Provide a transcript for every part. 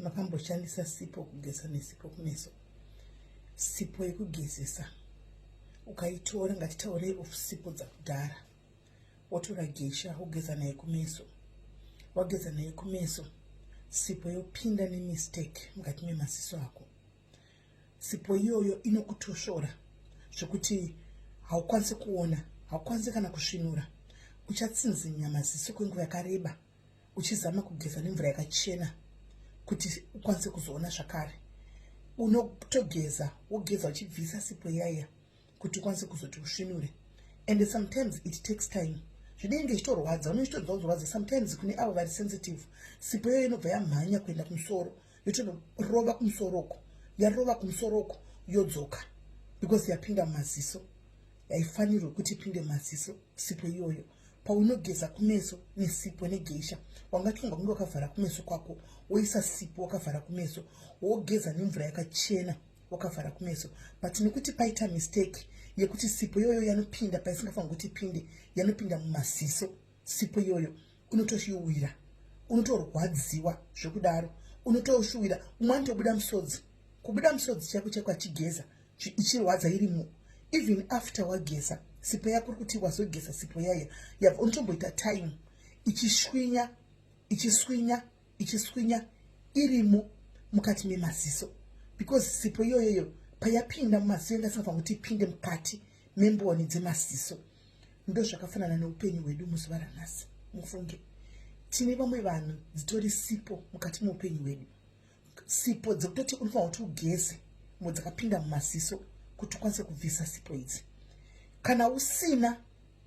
Makamboshandisa sipo kugeza nesipo kumeso? Sipo yekugezesa ukaitora, ngatitaurei of sipo dzakudhara, wotora gesha wogeza naye kumeso. Wageza naye kumeso, sipo yopinda nemistake mukati memaziso ako. Sipo iyoyo inokutosvora zvekuti haukwanisi kuona, haukwanisi kana kusvinura. Uchatsinzinya maziso kwenguva yakareba uchizama kugeza nemvura yakachena kuti ukwanise kuzoona zvakare. Unotogeza, wogeza uchibvisa sipo iyaiya kuti ukwanise kuzoti usvinure, and sometimes it takes time. Zvinenge ichitorwadza, unochitonzwa kuzorwadza. Sometimes kune avo vari sensitive, sipo iyoyo inobva yamhanya kuenda kumusoro, yotonorova kumusoroko. Yarova kumusoroko, yodzoka because yapinda mumaziso. Haifanirwe kuti ipinde mumaziso sipo iyoyo. Paunogeza kumeso nesipo negeisha, wangatonga kunge wakavhara kumeso kwako, woisa sipo wakavhara kumeso, wogeza nemvura yakachena wakavhara kumeso, but nekuti paita mistake yekuti sipo iyoyo yanopinda paisingafanira kuti ipinde, yanopinda mumaziso sipo iyoyo, unotoshuwira, unotorwadziwa zvekudaro, unotoshuwira. Umwe anotobuda musodzi, kubuda musodzi chaiko chaiko achigeza, ichirwadza irimo. Even after wageza sipo yako, uri kuti wazogeza sipo yaya yabva, unotomboita time ichishwinya, ichiswinya, ichiswinya irimo mukati memaziso, because sipo iyoyoyo payapinda mumaziso yanga isingafanira kuti ipinde mukati memboni dzemaziso. Ndo zvakafanana neupenyu hwedu muzuva ranhasi. Mufunge, tine vamwe vanhu dzitori sipo mukati meupenyu hwedu, sipo dzekutoti unofanira kuti ugeze mo dzakapinda mumaziso kuti ukwanise kubvisa sipo idzi. Kana usina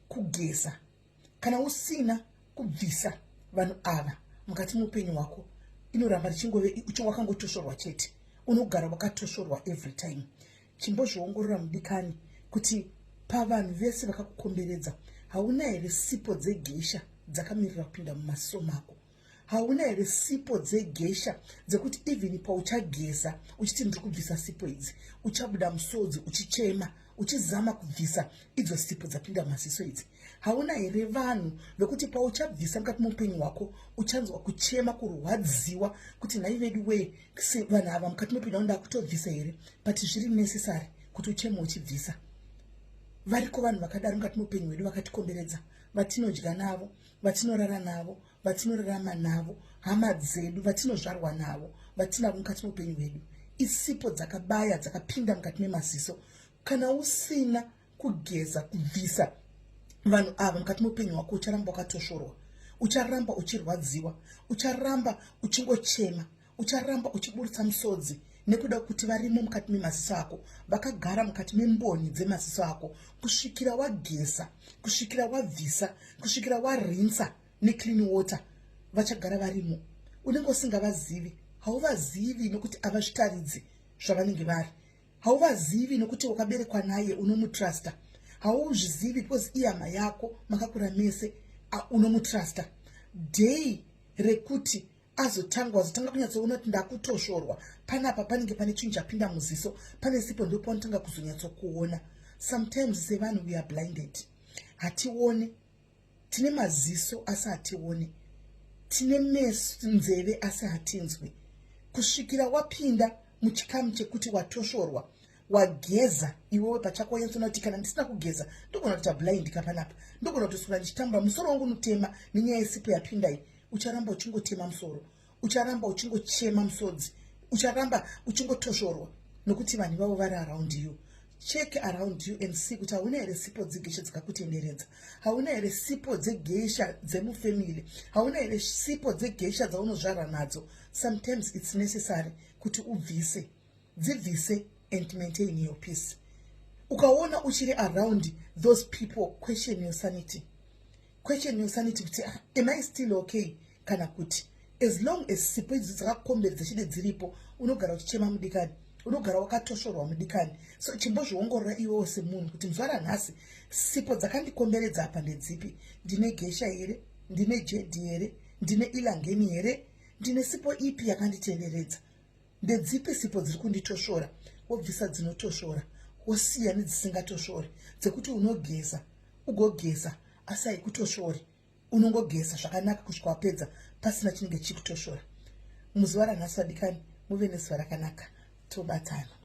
kugeza, kana usina kubvisa vanhu ava mukati meupenyu hwako, inoramba richingove wakangotosvorwa chete, unogara wakatosvorwa every time. Chimbozviongorora, mudikani, kuti pavanhu vese vakakukomberedza, hauna here sipo dzegesha dzakamirira kupinda mumaziso mako? Hauna here sipo dzegesha dzekuti even pauchageza uchiti, "Ndiri kubvisa sipo idzi," uchabuda musodzi uchichema uchizama kubvisa idzo sipo dzapinda mumaziso idzi? Hauna here vanhu vekuti pauchabvisa mukati meupenyu hwako uchanzwa kuchema, kurwadziwa kuti, "Nhai vedu wee, vanhu ava mukati meupenyu hwako ndakutobvisa here?" But zviri necessary kuti ucheme uchibvisa. Variko vanhu vakadaro mukati meupenyu hwedu vakatikomberedza, vatinodya navo, vatinorara navo, vatinorarama navo, hama dzedu, vatinozvarwa navo, vatinavo mukati meupenyu hwedu. Isipo dzakabaya, dzakapinda mukati memaziso. Kana usina kugeza, kubvisa vanhu ava mukati meupenyu hwako, ucharamba wakatosvorwa, ucharamba uchirwadziwa, ucharamba uchingochema, ucharamba uchiburitsa musodzi nekuda kuti varimo mukati memaziso ako, vakagara mukati memboni dzemaziso ako, kusvikira wageza, kusvikira wabvisa, kusvikira warinsa neclean water. Vachagara varimo. Unenge usingavazivi. Hauvazivi nokuti havazvitaridzi zvavanenge vari. Hauvazivi nokuti wakaberekwa naye, unomutrusta. Hauzvizivi because ihama yako, makakura mese, unomutrusta. Day rekuti azotanga, wazotanga kunyatsoona kuti ndakutosvorwa panapa, panenge pane chinhu chapinda muziso, pane sipo, ndopaunotanga kuzonyatsokuona. Sometimes sevanhu we are blinded, hatione. Tine maziso asi hatione, tine meso, nzeve asi hatinzwi, kusvikira wapinda muchikamu chekuti watosvorwa. Wageza iwewe pachako, wanyatsoona kuti kana ndisina kugeza ndogona kuita blind kapanapa, ndogona kutoswera ndichitambura, musoro wangu unotema nenyaya yesipo yapinda iyi. Ucharamba uchingotema musoro, ucharamba uchingochema musodzi, ucharamba uchingotosvorwa nokuti vanhu ivavo vari around you. Check around you and see kuti hauna here sipo dzegesha dzakakutenderedza, hauna here sipo dzegesha dzemufamily, hauna here sipo dzegesha dzaunozvarwa nadzo. Sometimes it's necessary kuti ubvise, dzibvise and maintain your peace. Ukaona uchiri around those people, question your sanity, question your sanity kuti, "Ah, am I still okay?" Kana kuti as long as sipo idzi dzakakomberedza chide dziripo, unogara uchichema, mudikani, unogara wakatosvorwa, mudikani. So chimbozviongorora iwewo semunhu kuti muzuva ranhasi sipo dzakandikomberedza apa ndedzipi? Ndine gesha here? Ndine jedi here? Ndine ilangeni here? Ndine sipo ipi yakanditenderedza? Ndedzipi sipo dziri kunditosvora? Wobvisa dzinotosvora, wosiya nedzisingatosvori, dzekuti unogeza, ugogeza asi haikutosvori. Unongogeza zvakanaka kusvika wapedza pasina chinenge chikutosvora. Muzuva ranhasi, vadikani, muve nezuva rakanaka. Tobatana.